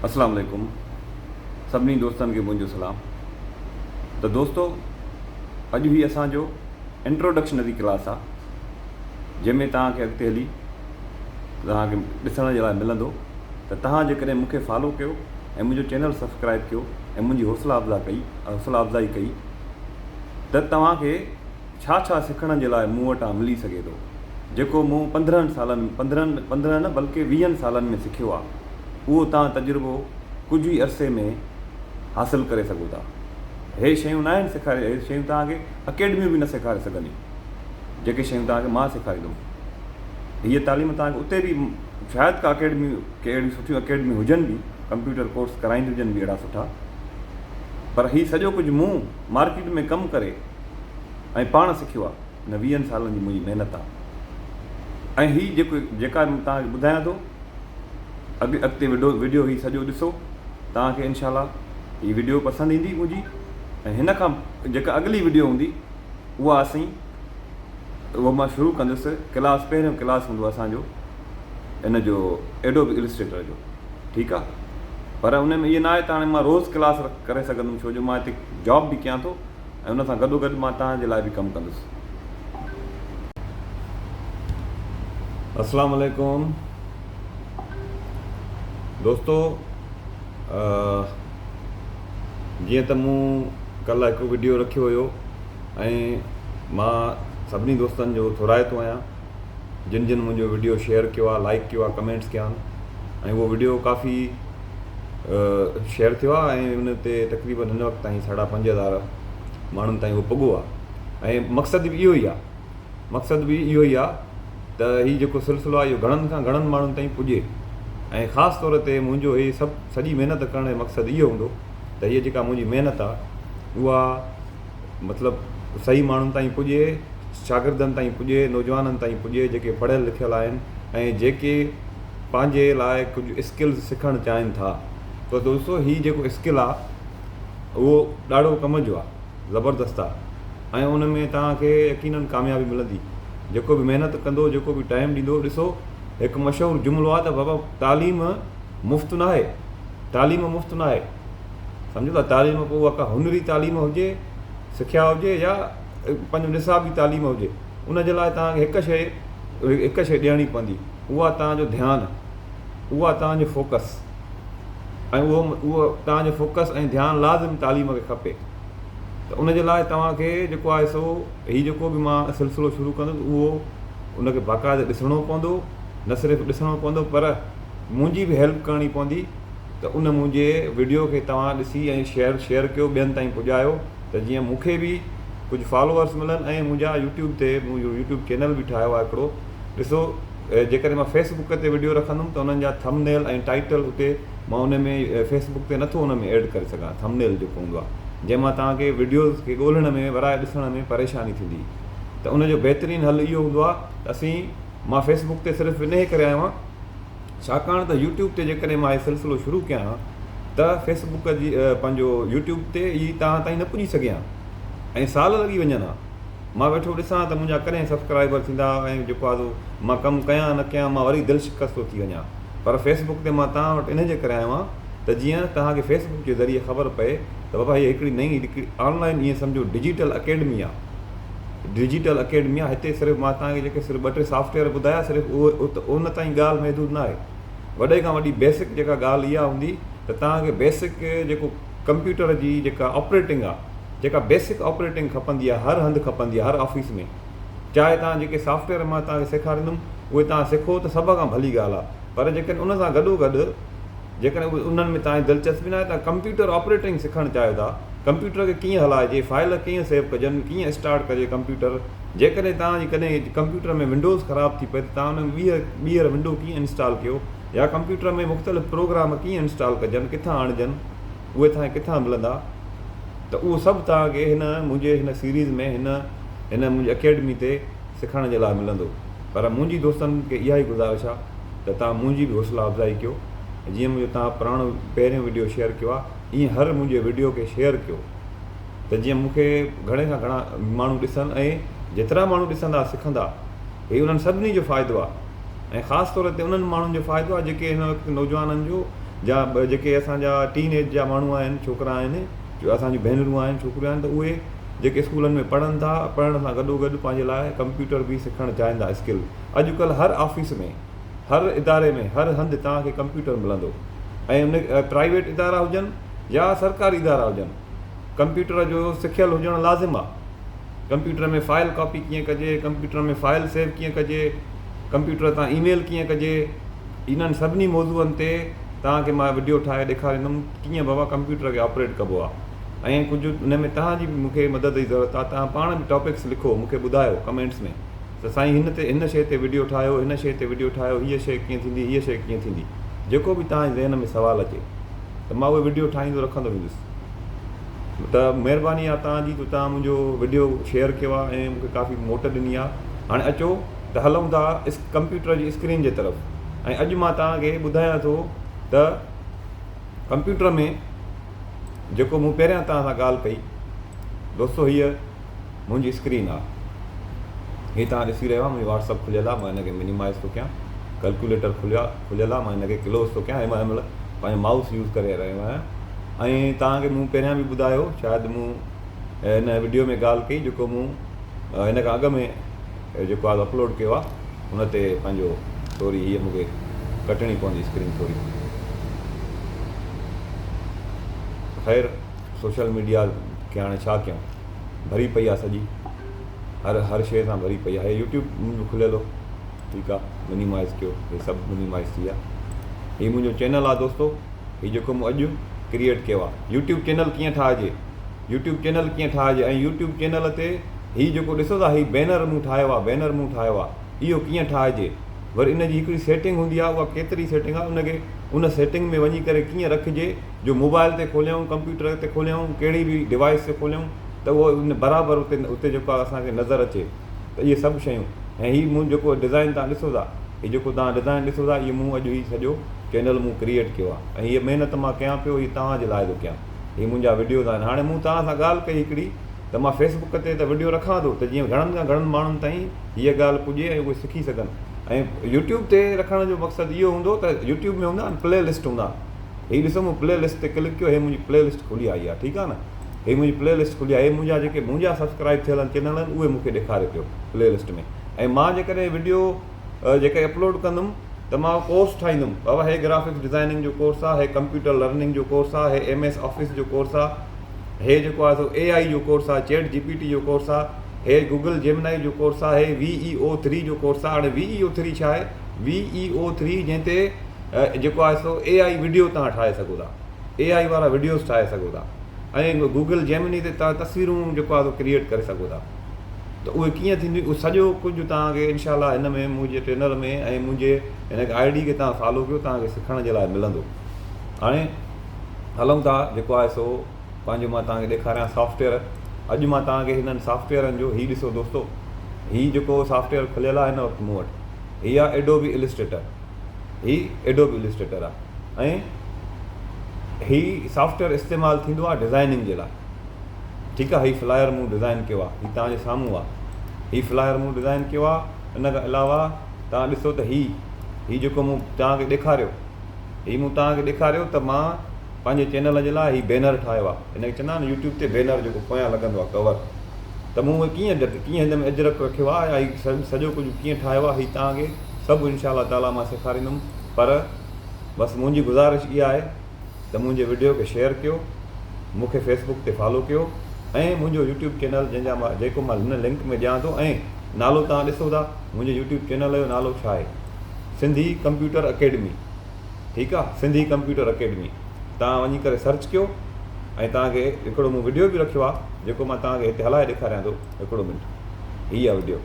اسلام عليڪم سڀني دوستن کي منهنجو سلام ته دوستو اڄ هي اسان جو انٽروڊڪشنري ڪلاس آ جنهن ۾ توهان کي اڳتي هلي توهان کي ڏسڻ جي لاء ملندو ته توهان جيڪڏهن مون کي فالو ڪيو ۽ منهنجو چينل سبسڪرائب ڪيو ۽ منهنجي حوصلا افزا ڪئي حوصلا افزائي ڪئي ته توهان کي ڇا ڇا سکڻ جي لاء مون وٽان ملي سگهي ٿو، جيڪو مون 15 سالن، 15، 15 نه بلڪه ويهن سالن ۾ سکيو آ، اهو توهان تجربو ڪجهه ئي عرصي ۾ حاصل ڪري سگهو ٿا. هي شيون ناهن سيکاري، هي شيون توهان کي اڪيڊميون به نه سيکاري سگهنديون، جيڪي شيون توهان کي مان سيکاريندم. هيء تعليم توهان کي اتي به شايد ڪا اڪيڊمي، ڪي اهڙيون سٺيون اڪيڊميون هجن به، ڪمپيوٽر ڪورس ڪرائينديون هجن به اهڙا سٺا، پر هي سڄو ڪجهه مون مارڪيٽ ۾ ڪم ڪري، ۽ پاڻ سکيو آ ان ويهن سالن جي منهنجي محنت آ ۽ هي جيڪو جيڪا توهان کي ٻڌايان ٿو اڳ اڳتي وڊو وڊيو هي سڄو ڏسو توهان کي انشاء الله هي وڊيو پسند ايندي منهنجي ۽ هن کان جيڪا اڳلي وڊيو هوندي اها اسين اهو مان شروع ڪندس ڪلاس پهريون ڪلاس هوندو اسان جو ان جو ايڊوبي السٽريٽر جو ٺيڪ آ پر ان ۾ ائين نه آهي ته هاڻي مان روز ڪلاس ڪري سگهندم ڇو جو مان هتي جاب به ڪيان ٿو ۽ ان سان گڏوگڏ مان توهان جي لاء به ڪم ڪندس. اسلام عليڪم دوستو جيئن ته مون ڪلهه هڪ وڊيو رکيو هيو ۽ مان سڀني دوستن جو ٿورائتو آهيان جن جن منهنجو وڊيو شيئر ڪيو آهي لائڪ ڪيو آهي ڪمينٽس ڪيا آهن ۽ اهو وڊيو ڪافي شيئر ٿيو آهي ۽ ان تي تقريبن هن وقت تائين ساڍا 5000 ماڻهن تائين اهو پڳو آهي ۽ مقصد به اهو ئي آهي مقصد به اهو ئي آهي ته هي جيڪو سلسلو آهي اهو گهڻن کان گهڻن ماڻهن تائين پڄي ۽ خاص طور تي منهنجو هي سڀ سڄي محنت ڪرڻ جو مقصد اهو هوندو ته هيء جيڪا منهنجي محنت آهي اها مطلب صحيح ماڻهن تائين پڄي، شاگردن تائين پڄي، نوجوانن تائين پڄي جيڪي پڙهيل لکيل آهن ۽ جيڪي پنهنجي لاء ڪجهه اسڪلز سکڻ چاهين ٿا ته دوستو هي جيڪو اسڪل آ اهو ڏاڍو ڪم جو آ زبردست آ ۽ ان ۾ توهان کي يقينن ڪاميابي ملندي جيڪو به محنت ڪندو جيڪو به ٽائيم ڏيندو ڏسو هڪ مشهور جملو آ ته بابا تعليم مفت ناهي تعليم مفت ناهي سمجهو ٿا تعليم پوء اها ڪا هنري تعليم هجي سکيا هجي يا پنهنجو نصابي تعليم هجي ان جي لاء توهان کي هڪ شيء هڪ شيء ڏيڻي پوندي اها توهان جو ڌيان اها توهان جو فوڪس ۽ اهو اهو توهان جو فوڪس ۽ ڌيان لازم تعليم کي کپي ته ان جي لاء توهان کي جيڪو آهي سو هي جيڪو به مان سلسلو شروع ڪندس اهو ان کي باقاعده ڏسڻو پوندو نه صرف ڏسڻو پوندو پر منهنجي به هيلپ ڪرڻي پوندي ته ان منهنجي وڊيو کي توهان ڏسي ۽ شيئر شيئر ڪيو ٻين تائين پڄايو ته جيئن مون کي به ڪجهه فالوورس ملن ۽ منهنجا يوٽيوب تي مون يوٽيوب چينل به ٺاهيو آهي هڪڙو ڏسو جيڪڏهن مان فيس بڪ تي وڊيو رکندم ته انهن جا ٿم نيل ۽ ٽائيٽل اتي مان ان ۾ فيس بڪ تي نٿو ان ۾ ايڊ ڪري سگهان ٿم نيل جيڪو هوندو آهي جنهن مان توهان کي وڊيوز کي ڳولڻ ۾ ورائي ڏسڻ ۾ پريشاني ٿيندي ته ان جو بهترين حل اهو هوندو آهي ته اسين مان فيس بڪ تي صرف انهي ڪري آيو آهيان ڇاڪاڻ ته يوٽيوب تي جيڪڏهن مان هي سلسلو شروع ڪيان ها ته فيس بڪ جي پنهنجو يوٽيوب تي هي توهان تائين نه پڄي سگهي ها ۽ سال لڳي وڃن ها مان ويٺو ڏسان ته منهنجا ڪڏهن سبسڪرائبر ٿيندا ۽ جيڪو آهي سو مان ڪم ڪيان نه ڪيان مان وري دل شڪستو ٿي وڃان پر فيس بڪ تي مان توهان وٽ ان جي ڪري آيو آهيان ته جيئن توهان کي فيس بڪ جي ذريعي خبر پئي ته بابا هي هڪڙي نئين هڪڙي آن لائن ائين سمجهو ڊجيٽل اڪيڊمي آهي ڊجيٽل اڪيڊمي آهي هتي صرف مان توهان کي جيڪي صرف ٻه ٽي سافٽ ويئر ٻڌايا صرف اهو ان تائين ڳالهه محدود نه آهي وڏي کان وڏي بيسڪ جيڪا ڳالهه اها هوندي ته توهان کي بيسڪ جيڪو ڪمپيوٽر جي جيڪا آپريٽنگ آهي جيڪا بيسڪ آپريٽنگ کپندي آهي هر هنڌ کپندي آهي هر آفيس ۾ چاهي توهان جيڪي سافٽ ويئر مان توهان کي سيکاريندم اهي توهان سکو ته سڀ کان ڀلي ڳالهه آهي پر جيڪڏهن ان سان گڏو گڏ جيڪڏهن انهن ۾ توهان جي دلچسپي ناهي ته ڪمپيوٽر آپريٽنگ سکڻ چاهيو ٿا، ڪمپيوٽر کي ڪيئن هلائجي، فائل ڪيئن سيو ڪجن، ڪيئن اسٽارٽ ڪجي ڪمپيوٽر، جيڪڏهن توهان جي ڪڏهن ڪمپيوٽر ۾ ونڊوز خراب ٿي پئي ته توهان ان ۾ ٻيهر ٻيهر ونڊو ڪيئن انسٽال ڪيو يا ڪمپيوٽر ۾ مختلف پروگرام ڪيئن انسٽال ڪجن، ڪٿان آڻجن، اهي توهان کي ڪٿان ملندا ته اهو سڀ توهان کي هن منهنجي هن سيريز ۾ هن هن منهنجي اڪيڊمي تي سکڻ جي لاء ملندو پر منهنجي دوستن کي اها ئي گذارش آهي ته توهان منهنجي به حوصلا افزائي ڪيو جيئن منهنجو توهان پراڻو پهريون وڊيو شيئر ڪيو آهي ائين هر منهنجي وڊيو کي شيئر ڪيو ته جيئن مون کي گهڻي کان گهڻا ماڻهو ڏسن ۽ جيترا ماڻهو ڏسندا سکندا هي انهن سڀني جو فائدو آهي ۽ خاص طور تي انهن ماڻهن جو فائدو آهي جيڪي هن وقت نوجوانن جو جا جيڪي اسان جا ٽين ايج جا ماڻهو آهن ڇوڪرا آهن اسان جون ڀينرون آهن ڇوڪريون آهن ته اهي جيڪي اسڪولن ۾ پڙهن ٿا پڙهڻ سان گڏو گڏ پنهنجي لاء ڪمپيوٽر به سکڻ چاهين ٿا اسڪل اڄ ڪلهه هر آفيس ۾ هر اداري ۾ هر هنڌ توهان کي ڪمپيوٽر ملندو ۽ ان پرائيويٽ ادارا هجن يا سرڪاري ادارا هجن ڪمپيوٽر جو سکيل هجڻ لازم آهي ڪمپيوٽر ۾ فائل ڪاپي ڪيئن ڪجي ڪمپيوٽر ۾ فائل سيو ڪيئن ڪجي ڪمپيوٽر تان اي ميل ڪيئن ڪجي انهن سڀني موضوعن تي توهان کي مان وڊيو ٺاهي ڏيکاريندم ڪيئن بابا ڪمپيوٽر کي آپريٽ ڪبو آهي ۽ ڪجهه ان ۾ توهان جي به مون کي مدد جي ضرورت آهي توهان پاڻ به ٽاپڪس لکو مون کي ٻڌايو ڪمينٽس ۾ ته سائين هن تي هن شيء تي وڊيو ٺاهيو هن شيء تي وڊيو ٺاهيو هيء شيء ڪيئن ٿيندي هيء شيء ڪيئن ٿيندي جيڪو به توهان جي ذهن ۾ سوال اچي ته مان اهي وڊيو ٺاهيندو رکندو ويندس ته مهرباني آهي توهان جي جو توهان منهنجو وڊيو شيئر ڪيو آهي ۽ مون کي ڪافي موٽ ڏني آهي هاڻي اچو ته هلون ٿا ڪمپيوٽر جي اسڪرين جي طرف ۽ اڄ مان توهان کي ٻڌايان ٿو ته ڪمپيوٽر ۾ جيڪو مون پهريان توهان سان ڳالهه ڪئي دوستو هيء منهنجي اسڪرين آهي هي توهان ڏسي رهيو آهي منهنجي واٽس اپ کليل آهي مان هن کي منيمائز ٿو ڪيان ڪلڪوليٽر کليا کليل آهي مان هن کي ڪلوز ٿو ڪيان هن مهل پنهنجو مائوس يوز ڪري رهيو آهيان ۽ توهان کي مون پهريان به ٻڌايو شايد مون هن وڊيو ۾ ڳالهه ڪئي جيڪو مون هن کان اڳ ۾ جيڪو آز اپلوڊ ڪيو آهي ان تي پنهنجو سوري هيء مون کي ڪٽڻي پوندي اسڪرين ٿوري خير سوشل ميڊيا کي هاڻي ڇا ڪيون ڀري پئي آهي سڄي هر هر شيء سان ڀري پئي آهي يوٽيوب منهنجو کليل هو ٺيڪ آهي منيمائز ڪيو هي سڀ منيمائز ٿي ويا هي منهنجو چينل آهي دوستو هي جيڪو مون اڄ ڪريئيٽ ڪيو آهي يوٽيوب چينل ڪيئن ٺاهجي يوٽيوب چينل ڪيئن ٺاهجي ۽ يوٽيوب چينل تي هي جيڪو ڏسو ٿا هي بينر مون ٺاهيو آهي بينر مون ٺاهيو آهي اهو ڪيئن ٺاهجي وري ان جي هڪڙي سيٽنگ هوندي آهي اها ڪيتري سيٽنگ آهي ان کي ان سيٽنگ ۾ وڃي ڪري ڪيئن رکجي جو موبائل تي کوليون ڪمپيوٽر تي کوليون ڪهڙي به ڊوائس تي کوليون ته اهو ان برابر اتي اتي جيڪو آهي اسان کي نظر اچي ته اهي سڀ شيون ۽ هي مون جيڪو ڊزائن تان ڏسو ٿا هي جيڪو توهان ڊزائن ڏسو ٿا اهو مون اڄ هي سڄو چينل مون ڪريئيٽ ڪيو آهي ۽ هيء محنت مان ڪيان پيو هي توهان جي لاء ٿو ڪيان هي منهنجا وڊيوز آهن هاڻي مون توهان سان ڳالهه ڪئي هڪڙي ته مان فيس بڪ تي ته وڊيو رکان ٿو ته جيئن گهڻن کان گهڻن ماڻهن تائين هيء ڳالهه پڄي ۽ اهي سکي سگهن ۽ يوٽيوب تي رکڻ جو مقصد اهو هوندو ته يوٽيوب ۾ هوندا آهن پلي لسٽ هوندا آهن هي ڏسو مون پلي لسٽ تي ڪلڪ ڪيو هي منهنجي پلي لسٽ کلي آئي آهي ٺيڪ آهي نه هي منهنجي پلي لسٽ کلي آهي هي منهنجا جيڪي منهنجا سبسڪرائب ٿيل چينل آهن اهي مون کي ڏيکاري پيو پلي لسٽ ۾ ۽ مان جيڪڏهن وڊيو جيڪڏهن اپلوڊ ڪندم ته مان ڪورس ٺاهيندم بابا هي گرافڪس ڊزائننگ جو ڪورس آهي هي ڪمپيوٽر لرننگ جو ڪورس آهي هي ايم ايس آفيس جو ڪورس آهي هي جيڪو آهي سو اي آئي جو ڪورس آهي چيٽ جي پي ٽي جو ڪورس آهي هي گوگل جيمنائي جو ڪورس آهي هي وي اي او ٿري جو ڪورس آهي هاڻي وي اي او ٿري ڇا آهي وي اي او ٿري جنهن تي جيڪو آهي سو اي آئي وڊيو تان ٺاهي سگهو ٿا اي آئي وارا وڊيوز ٺاهي سگهو ٿا ۽ گوگل جيمني تي تان تصويرون جيڪو آهي سو ڪريئيٽ ڪري سگهو ٿا ته اهي ڪيئن ٿينديون اهو سڄو ڪجهه توهان کي انشاء الله هن ۾ منهنجي چينل ۾ ۽ منهنجي هن I D کي توهان فالو ڪيو توهان کي سکڻ جي لاء ملندو هاڻي هلون ٿا جيڪو آهي سو پنهنجو مان توهان کي ڏيکاريان سافٽويئر اڄ مان توهان کي هنن سافٽويئرن جو هي ڏسو دوستو هي جيڪو سافٽويئر کليل آهي هن وقت مون وٽ هي آهي ايڊوبي السٽريٽر هي ايڊوبي السٽريٽر آهي ۽ هي سافٽويئر استعمال ٿيندو آهي ڊزائننگ جي لاء ٺيڪ آ هي فلائر مون ڊزائن ڪيو آ هي توهان جي سامهون آ هي فلائر مون ڊزائن ڪيو آ ان کان علاوه توهان ڏسو ته هي هي جيڪو مون توهان کي ڏيکاريو هي مون توهان کي ڏيکاريو ته مان پنهنجي چينل جي لاء هي بينر ٺاهيو آ هن کي چوندا آهن يوٽيوب تي بينر جيڪو پويان لڳندو آ ڪور ته مون اهي ڪيئن ڪيئن هن ۾ اجرڪ رکيو آ يا هي سڄو ڪجهه ڪيئن ٺاهيو آ هي توهان کي سڀ انشاء الله تعالي مان سيکاريندم پر بس منهنجي گذارش اها آهي ته منهنجي وڊيو کي شيئر ڪيو مون کي فيس بڪ تي فالو ڪيو ۽ منهنجو يوٽيوب چينل جنهن جا مان جيڪو مان هن لنڪ ۾ ڏيان ٿو ۽ نالو توهان ڏسو ٿا منهنجي يوٽيوب چينل جو نالو ڇا آهي سنڌي ڪمپيوٽر اڪيڊمي ٺيڪ آ سنڌي ڪمپيوٽر اڪيڊمي توهان وڃي ڪري سرچ ڪيو ۽ توهان کي هڪڙو مون وڊيو به رکيو آ جيڪو مان توهان کي هتي هلائي ڏيکاريان ٿو هڪڙو منٽ هي آ وڊيو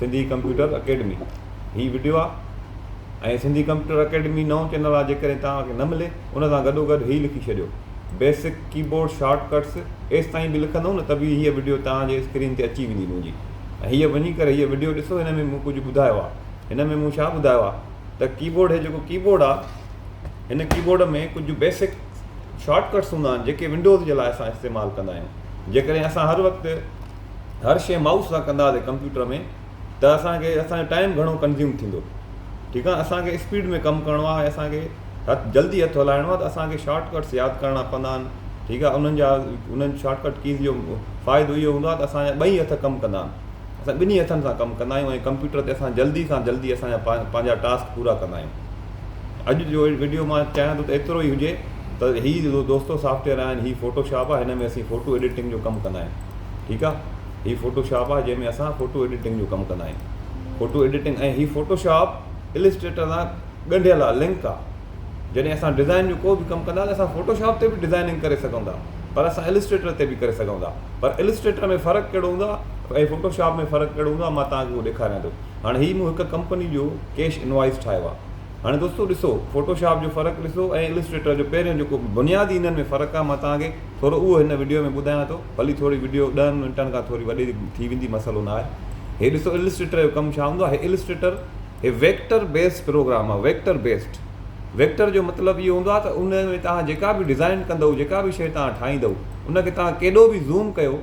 سنڌي ڪمپيوٽر اڪيڊمي هي وڊيو آ ۽ سنڌي ڪمپيوٽر اڪيڊمي نئون چينل آهي جيڪڏهن توهان کي نه ملي ان سان گڏو گڏ هي لکي ڇڏيو بيسڪ ڪيبورڊ شارٽ ڪٽس ايستائين به لکندو نه ته به هيء وڊيو توهان جي اسڪرين تي اچي ويندي منهنجي ۽ هيء وڃي ڪري هيء وڊيو ڏسو هن ۾ مون ڪجهه ٻڌايو آهي هن ۾ مون ڇا ٻڌايو آهي ته ڪيبورڊ هي جيڪو ڪيبورڊ آهي هن ڪيبورڊ ۾ ڪجهه بيسڪ شارٽ ڪٽس هوندا آهن جيڪي ونڊوز جي لاء اسان استعمال ڪندا آهيون جيڪڏهن اسان هر وقت هر شيء مائوس سان ڪنداسين ڪمپيوٽر ۾ ته اسان کي اسان جو ٽائيم گهڻو ڪنزيوم ٿيندو ٺيڪ آهي اسان کي اسپيڊ ۾ ڪم ڪرڻو آهي اسان کي هٿ جلدي هٿ هلائڻو آهي ته اسان کي شارٽ ڪٽس ياد ڪرڻا پوندا آهن ٺيڪ آهي انهن جا انهن شارٽ ڪٽ ڪيز جو فائدو اهو هوندو آهي ته اسان جا ٻئي هٿ ڪم ڪندا آهن اسان ٻنهي هٿن سان ڪم ڪندا آهيون ۽ ڪمپيوٽر تي اسان جلدي کان جلدي اسان جا پنهنجا ٽاسڪ پورا ڪندا آهيون اڄ جو وڊيو مان چاهيان ٿو ته ايترو ئي هجي ته هي دوستو سافٽويئر آهن هي فوٽو شاپ آهي هن ۾ اسين فوٽو ايڊيٽنگ جو ڪم ڪندا آهيون ٺيڪ آهي هي فوٽو شاپ آهي جنهن ۾ اسان فوٽو ايڊيٽنگ جو ڪم ڪندا آهيون فوٽو ايڊيٽنگ ۽ هي فوٽو شاپ السٽريٽر سان ڳنڍيل آهي لنڪ آهي جڏهن اسان ڊزائن جو ڪو به ڪم ڪندا اسان فوٽو شاپ تي به ڊزائننگ ڪري سگهون ٿا پر اسان السٽريٽر تي به ڪري سگهون ٿا پر السٽريٽر ۾ فرق ڪهڙو هوندو آهي ۽ فوٽو شاپ ۾ فرق ڪهڙو هوندو آهي مان توهان کي اهو ڏيکاريان ٿو هاڻي هي مون هڪ ڪمپني جو ڪيش انوائس ٺاهيو آهي هاڻي دوستو ڏسو فوٽو شاپ جو فرق ڏسو ۽ السٽريٽر جو پهريون جيڪو بنيادي انهن ۾ فرق آهي مان توهان کي ٿورو اهو هن وڊيو ۾ ٻڌايان ٿو ڀلي ٿوري وڊيو ڏهن منٽن کان ٿوري وڏي ٿي ويندي مسئلو نه آهي هي ڏسو السٽريٽر جو ڪم ڇا هوندو آهي السٽريٽر هي ويڪٽر بيسڊ پروگرام آهي ويڪٽر بيسڊ ويڪٽر جو مطلب اهو هوندو آهي ته ان ۾ توهان جيڪا به ڊزائن ڪندو جيڪا به شيء توهان ٺاهيندو ان کي توهان ڪيڏو به زوم ڪيو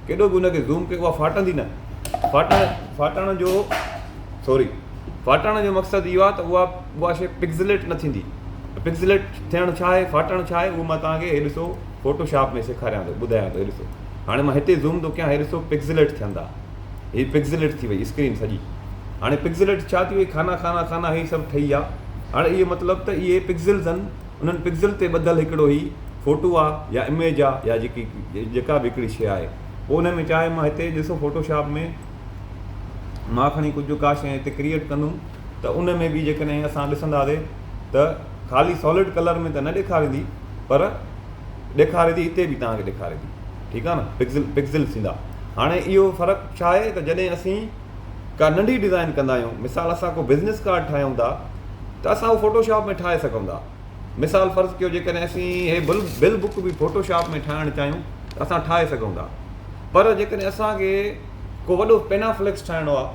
ڪيڏو به ان کي زوم ڪيو اها ڦاٽندي نه ڦاٽڻ ڦاٽڻ جو سوري ڦاٽڻ جو مقصد اهو آهي ته اها اها شيء پڪسليٽ نه ٿيندي پڪسليٽ ٿيڻ ڇا آهي ڦاٽڻ ڇا آهي اهو مان توهان کي هي ڏسو فوٽو شاپ ۾ سيکاريان ٿو ٻڌايان ٿو هي ڏسو هاڻي مان هتي زوم ٿو ڪيان هي ڏسو پڪسليٽ ٿين ٿا هي پڪسليٽ ٿي وئي اسڪرين سڄي هاڻي پڪسليٽ ڇا ٿي وئي خانا خانا خانا هي سڀ ٺهي ويا هاڻي اهو مطلب ته اهي پڪسلز آهن انهن پڪسل تي ٻڌل هڪڙو هي فوٽو آ يا اميج آ يا جيڪي جيڪا به هڪڙي شيء آهي پوء ان ۾ چاهي مان هتي ڏسو فوٽو شاپ ۾ مان کڻي ڪجهه ڪا شيء هتي ڪريئيٽ ڪندم ته ان ۾ به جيڪڏهن اسان ڏسنداسي ته خالي سالڊ ڪلر ۾ ته نه ڏيکاريندي پر ڏيکاري ٿي هتي به توهان کي ڏيکاري ٿي ٺيڪ آ نه پڪسل پڪسل ٿيندا هاڻي اهو فرق ڇا آهي ته جڏهن اسين ڪا ننڍي ڊزائن ڪندا آهيون مثال اسان ڪو بزنس ڪارڊ ٺاهيون ٿا ته اسان اهو فوٽو شاپ ۾ ٺاهي سگهون ٿا مثال فرض ڪيو جيڪڏهن اسين هي بل بل بڪ به فوٽو شاپ ۾ ٺاهڻ چاهيون ته اسان ٺاهي سگهون ٿا پر جيڪڏهن اسان کي ڪو وڏو پينافليڪس ٺاهڻو آهي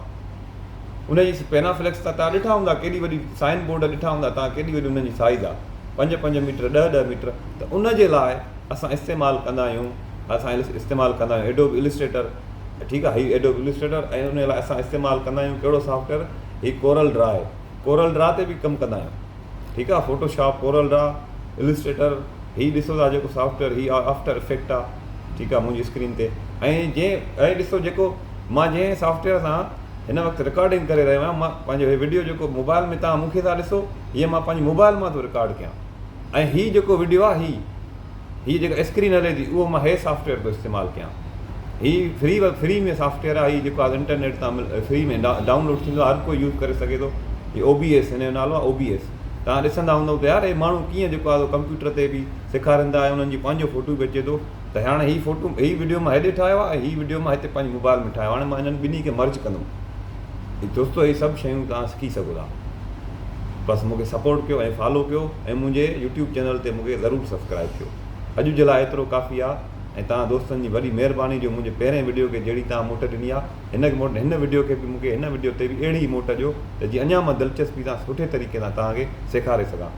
ان جي پينافليڪس ته تان ڏٺا هوندا ڪيڏي وڏي سائن بورڊ ڏٺا هوندا تان ڪيڏي وڏي انهن جي سائز آهي پنج پنج ميٽر ڏهه ڏهه ميٽر ته ان جي لاء اسان استعمال ڪندا آهيون اسان استعمال ڪندا آهيون ايڊوب السٽريٽر ٺيڪ آهي هي ايڊوب السٽريٽر ۽ ان لاء اسان استعمال ڪندا آهيون ڪهڙو سافٽويئر هي ڪورل ڊرا آهي ڪورل ڊرا تي به ڪم ڪندا آهيون ٺيڪ آهي Photoshop Corel Draw illustrator هي ڏسو ٿا جيڪو سافٽويئر هي آفٽر افيڪٽ آهي ٺيڪ آهي منهنجي اسڪرين تي ۽ جنهن ۽ ڏسو جيڪو مان جنهن سافٽويئر سان هن وقت رڪارڊنگ ڪري رهيو آهيان مان پنهنجو هي وڊيو جيڪو موبائل ۾ تان مون کي ٿا ڏسو هيء مان پنهنجي موبائل مان ٿو رڪارڊ ڪيان ۽ هي جيڪو وڊيو آهي هي هي جيڪا اسڪرين هلي ٿي اهو مان هي سافٽويئر ٿو استعمال ڪيان هي فري فري ۾ سافٽويئر آهي هي جيڪو آهي انٽرنيٽ تان فري ۾ ڊائونلوڊ ٿيندو آهي هر ڪوئي يوز ڪري سگهي ٿو هي او بي ايس هن جو نالو آهي او بي ايس تان ڏسندا هوندو ته يار هي ماڻهو ڪيئن جيڪو آهي ڪمپيوٽر تي به سيکارين ٿا ۽ انهن جي پنهنجو فوٽو به اچي ٿو ته هاڻي هي فوٽو هي وڊيو مان هيڏي ٺاهيو آهي ۽ هي وڊيو مان هتي پنهنجي موبائل ۾ ٺاهيو هاڻي مان انهن ٻنهي کي مرج ڪندم دوستو هي سڀ شيون توهان سکي سگهو ٿا بس مونکي سپورٽ ڪيو ۽ فالو ڪيو ۽ منهنجي يوٽيوب چينل تي مونکي ضرور سبسڪرائب ڪيو اڄ جي لاء ايترو ڪافي آ ۽ توهان دوستن جي وڏي مهرباني جو منهنجي پهرين وڊيو کي جهڙي توهان موٽ ڏني آ هن موٽ هن وڊيو کي به مونکي هن وڊيو تي به اهڙي ئي موٽ ڏيو ته جيئن اڃا مان دلچسپي سان سٺي طريقي سان توهان کي سيکاري سگهان.